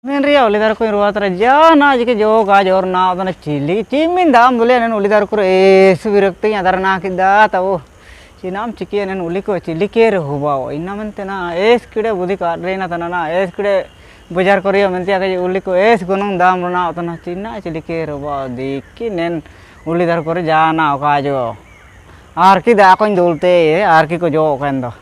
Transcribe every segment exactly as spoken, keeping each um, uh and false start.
Menria, uli daru ko rua tara jana jike jo ka jor na otana chili. Chimin dam dule nen uli daru ko es birakti ya dara na kida tau. Chinam chiki nen uli ko chili kere huba. Inna mente na es kide budi ka re na tana na es kide bujar korio mente ake uli ko es gunung dam na otana china chili kere huba. Diki nen uli daru ko jana ka jo. Arki da ko dulte, arki ko jo kendo.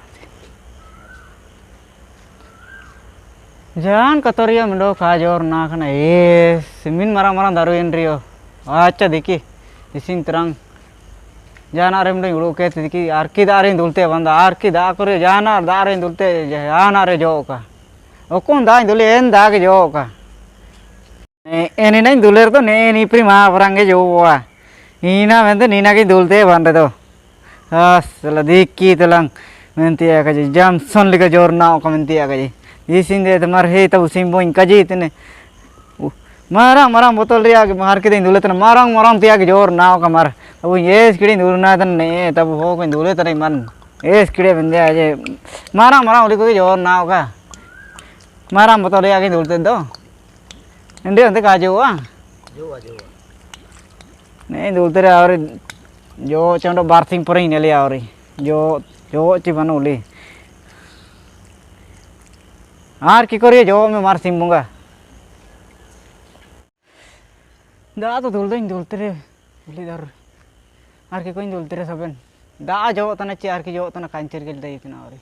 Jan katoria mendo ka jor na kana, eh, simin marang marang daru enrio. Acha diki, isin terang. Jana re mendo ulu ke diki, arki da re dulte banda, arki da kore jana da re dulte, jana re jo ka. Okon da dule en da ke jo ka. Eh, eni nai duler to ne, eni prima barang ke jo wa. Ina mente nina ke dulte banda to. Asala diki tulang. Menti ya kaji. Jamson lika jor na oka menti ya kaji. Isin de tamar he tabu simboin kaji tene. Uh, marang, marang botol ria ke mahar ke din dule tene. Marang, marang tia ke jor na oka mar. Tabu yes kiri dul na tene. Tabu ho ke dule tene man. Yes kiri menti ya je. Marang, marang uli ko ke jor na oka. Marang botol ria ke dul tene do. Ende, ende ka jo wa? Jo wa, jo wa. Ne, dultere auri. Jo, chando barthing pore ineli auri. Jo, jo, chi banu uli. Ar ki kori jo me marthing bunga. Da to dul do in dultere. Uli dar. Ar ki ko in dultere saben. Da jo tana chi ar ki jo tana kancher gel da itina auri.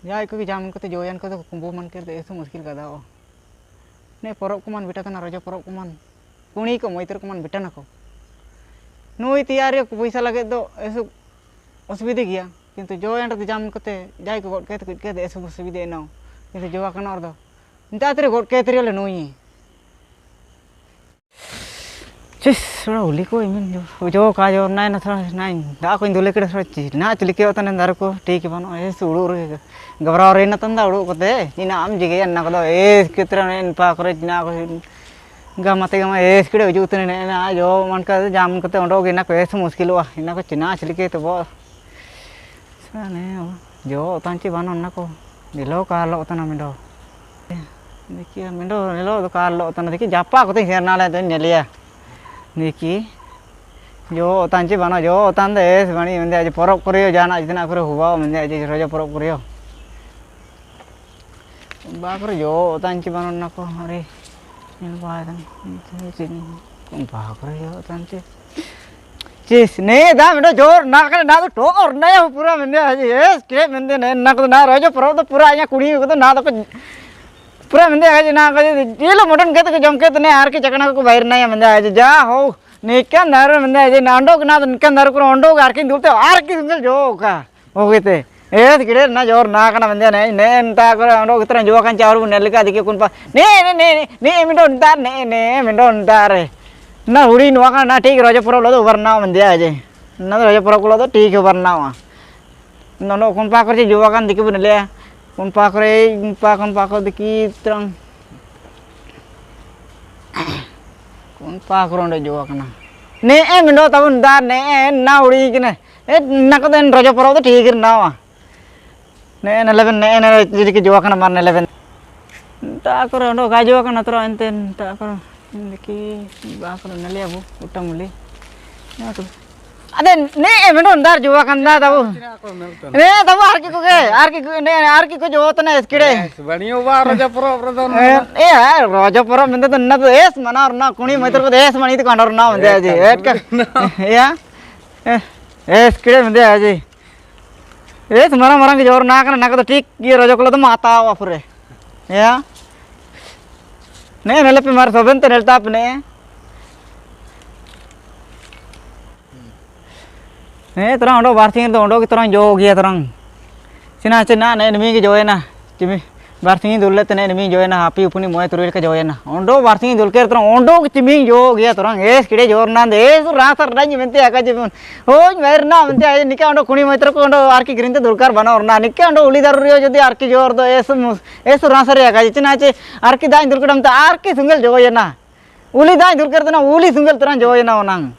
Jai ko ki jaman kate joyan kate kumbu man kerte esu muskil kada o. Ne porob kuman bita tana raja porob kuman. Kuni ko moiter kuman bita nako. Nui tiari ko poisa lage do esu osubide giya. Kintu joyan kate jaman kate jai ko got kete kit kete esu osubide no. Kintu jowa kanor do. Nta tere got kete tere le nui. Chis, sura uli ko imin jo, jo ka jo nai na sura nai. Da ko indule kira sura chi, na chili ke otan daru ko, thik bano, eh, suru re. Gabra re na tanda uru ko te, ina am jige anna ko do, eh, kitra ne pa kore na ko. Gama te gama, eh, kira uju te ne na jo man ka jam ko te ondo ge na ko, eh, muskil wa, ina ko china chili ke to bo. Sane, o, jo, tanchi bano nako. Dilo ka lo tana mindo. Diki, mendo nelo do kalo tana diki japa kote sernale to nelia. Diki. Jo otan chi bano, jo otan de es bani mende aje porok kore jo jana jitna kore huwa mende aje rojo porok kore jo. Ba kore jo otan chi bano nako hari. Nel ba dan. Kon ba kore jo otan chi. Chis, ne da mendo jor na kare na do tor na ya pura mende aje. Es ke mende ne na ko na rojo porok do pura ya kuni ko na do pura mende aje na ko jelo modon ke to jom ke to ne ar ke chakana ko bair na ya mende aje ja ho. Nikan daru mende aje na ondo na nikan daru ko ondo ar ke dulte ar ke single jo ka. Ogete. Es kire na jor na kana mende ne ne enta ko ondo kitra jo kan charu ne lika dike kun pa. Ne ne ne ne mendo ntar ne ne mendo ntar. Na huri nuwa kana na thik rojo porok lo do barna mende aje. Na rojo porok lo do thik barna wa. Nono, kon pakor chi juakan diki bunele. Kon pakor, kon pakor diki terang. Kon pakor ondo juakan. Ne, eh, mendo tabun dar, ne, eh, na uri kene. Eh, nako den rojo porok do thik nawa. Ne, ne leben, ne, ne, jadi ke juakan mar ne leben. Takor ondo ga juakan atro enten, takor. Diki, bakor nele abu, utamuli. Ade, ne, eh, mendo ndar juakan da tabu. Ne, tabu arki ko ke, arki ko, ne, arki ko jo tana eskide. Bani o ba rojo porok, rojo porok. Eh, rojo porok mende to na to es mana orna kuni maitor ko es mani to kandar na mende aje. Etka. Ya. Eh, eskide mende aje. Eh, sumara marang ke jor na kana na kata thik, ye rojo kolo to mata wa pure. Ya. Ne, ne lepe mar soben te nel tap ne. Ne, terang ondo barsing to ondo ke terang jo gia terang. Sina sina ne nemi ke joe na. Jimi. Barsing dul le tene nemi joe na, hapi upuni moe turil ka joe na. Ondo barsing dul ker terang, ondo ki chiming jo gia terang, es kide jor nande, es rasa rani mente aka jibun. Oi, mair na mente aje nika ondo kuni moe terang ondo arki grinte dulkar bana orna. Nika ondo uli daru rio jodi arki jor do, es mus, es rasa ria ka jichina che, arki dain dulkar damta, arki single joe na. Uli dain dulkar tena, uli single terang joe na onang.